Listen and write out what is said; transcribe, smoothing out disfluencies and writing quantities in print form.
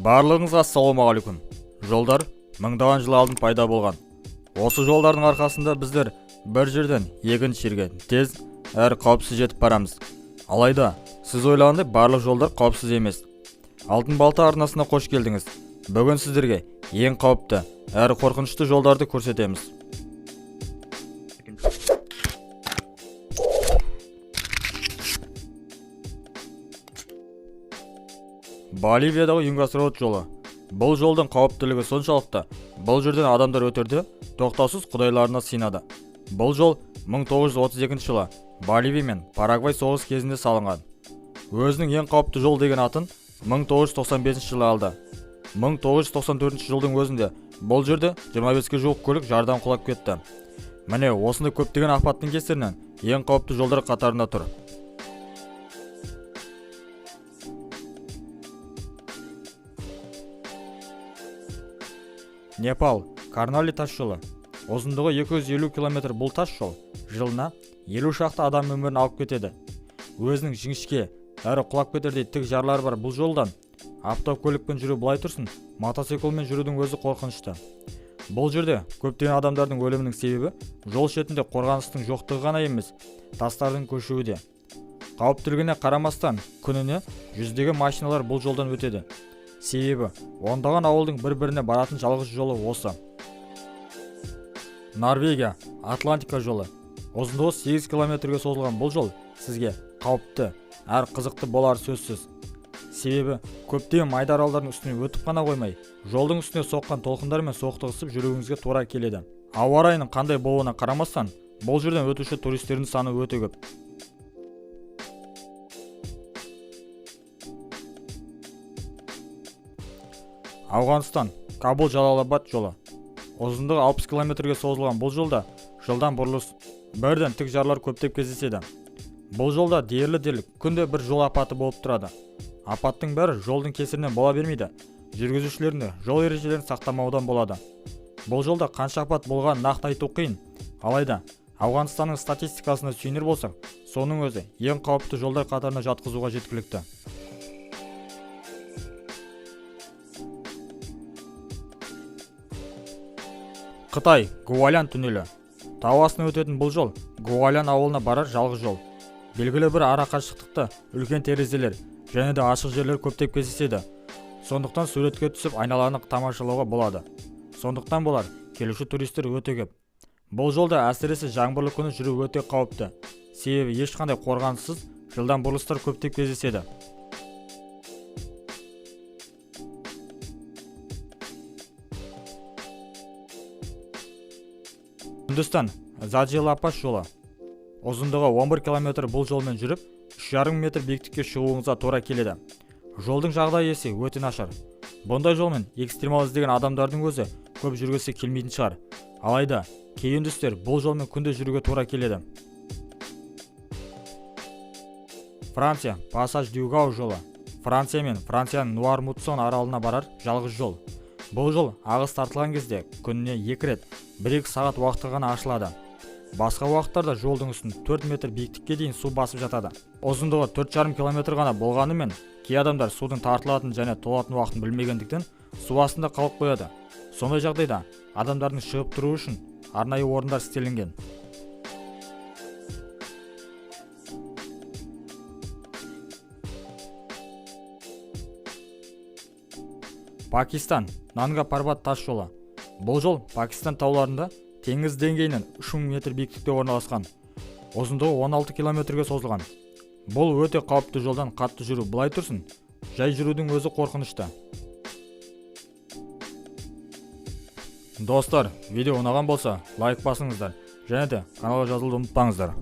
Барлығыңызға ассалаумағалейкум. Жолдар мыңдаған жыл алдын пайда болған. Осы жолдардың арқасында біздер бір жерден екінші жерге тез әрі қауіпсіз жетіп барамыз. Алайда сіз ойлағандай барлық жолдар қауіпсіз емес. Алтын балта арнасына қош келдіңіз. Бүгін сіздерге ең қауіпті әрі қорқынышты жолдарды көрсетеміз. Боливиядағы Юнгас-Роуд жолы. Бұл жолдың қауіптілігі соншалықты, бұл жерден адамдар өтерде тоқтаусыз құдайларына сыйынады. Бұл жол 1932 жылы Боливия мен Парагвай соғыс кезінде салынған. Өзінің ең қауіпті жол деген атын 1995 жылы алды. 1994 жылдың өзінде бұл жерде 25-ке жуық көлік жардан құлап кетті. Міне осындай көптеген апаттың кесірінен ең қауіпті жолдар қатарында тұр. Непал, Карнали тас жолы. Ұзындығы 250 км бұл тас жол жылына 50 шақты адам өмірін алып кетеді. Өзінің жіңішке әрі құлап кетердей тік жарлары бар бұл жолдан автокөлікпен жүру былай тұрсын, мотоциклмен жүрудің өзі қорқынышты. Бұл жерде көптеген адамдардың өлімінің себебі жол шетінде қорғаныстың жоқтығы ғана емес, тастардың көшуі де. Қауіптілігіне қарамастан күніне жүздеген машиналар бұл жолдан өтеді. Себебі ондаған ауылдың бір-біріне баратын жалғыз жолы осы. Норвегия, Атлантика жолы. Ұзындығы 8 километрге созылған бұл жол сізге қауіпті әрі қызықты болары сөзсіз. Себебі көптеген майда аралдардың үстінен өтіп қана қоймай, жолдың үстіне соққан толқындармен соқтығысып жүруіңізге тура келеді. Ауа райының қандай болуына қарамастан, бұл жерден өтуші туристердің саны өте көп. Ауғанстан, Кабул Жалалабад жолы. Ұзындығы 60 километрге созылған бұл жолда жылдам бұрылыс, бірден тік жарлар көптеп кездеседі. Бұл жолда дерлі-дерлік күнде бір жол апаты болып тұрады. Апаттың бәрі жолдың кесірінен бола бермейді. Жүргізушілердің де жол ережелерін сақтамаудан болады. Бұл жолда қанша апат болғанын нақты айту қиын. Алайда Ауғанстанның статистикасына сүйенер болсақ, соның өзі ең қауіпті жолдар қатарына жатқызуға жеткілікті. Қытай, Гуалян туннелі. Тау астынан өтетін бұл жол Гуалян ауылына барар жалғыз жол. Белгілі бір ара қашықтықты үлкен терезелер және де ашық жерлер көптеп кездеседі. Сондықтан суретке түсіп айналаны тамашалауға болады. Сондықтан болар келуші туристер өте көп. Бұл жолда әсіресе жаңбырлы күні жүру өте қауіпті. Себебі ешқандай қорғаныссыз жылдам бұрылыстар көптеп кездеседі. Үндістан, Заджилапас жолы. Ұзындығы 11 километр бұл жолмен жүріп, 3,5 метр биіктікке шығуыңызға тура келеді. Жолдың жағдайы есе өте нашар. Бұндай жолмен экстремал іздеген адамдардың өзі көп жүргісі келмейтін шығар. Алайда, кей үндістер бұл жолмен күнде жүруге тура келеді. Франция, Пассаж Дюгау жолы. Франция мен Францияның Нуар-Мутсон аралына барар жалғыз жол. Бұл жол ағыс тартылған кезде күніне 2 рет 1-2 сағат уақытқа ғана ашылады. Басқа уақыттарда жолдың үстін 4 метр биіктікке дейін су басып жатады. Ұзындығы 4,5 километр ғана болғанымен, кей адамдар судың тартылатын және толатын уақытын білмегендіктен су астында қалып қояды. Сондай жағдайда адамдардың шығып тұруы үшін арнайы орындар істелінген. Пакистан, Нанга Парбат тас жолы. Бұл жол Пакистан тауларында теңіз деңгейінен 3000 метр биіктікте орналасқан. Ұзындығы 16 километрге созылған. Бұл өте қауіпті жолдан қатты жүру былай тұрсын, жай жүрудің өзі қорқынышты. Достар, видео ұнаған болса, лайк басыңыздар және де каналға жазылуды ұмытпаңыздар.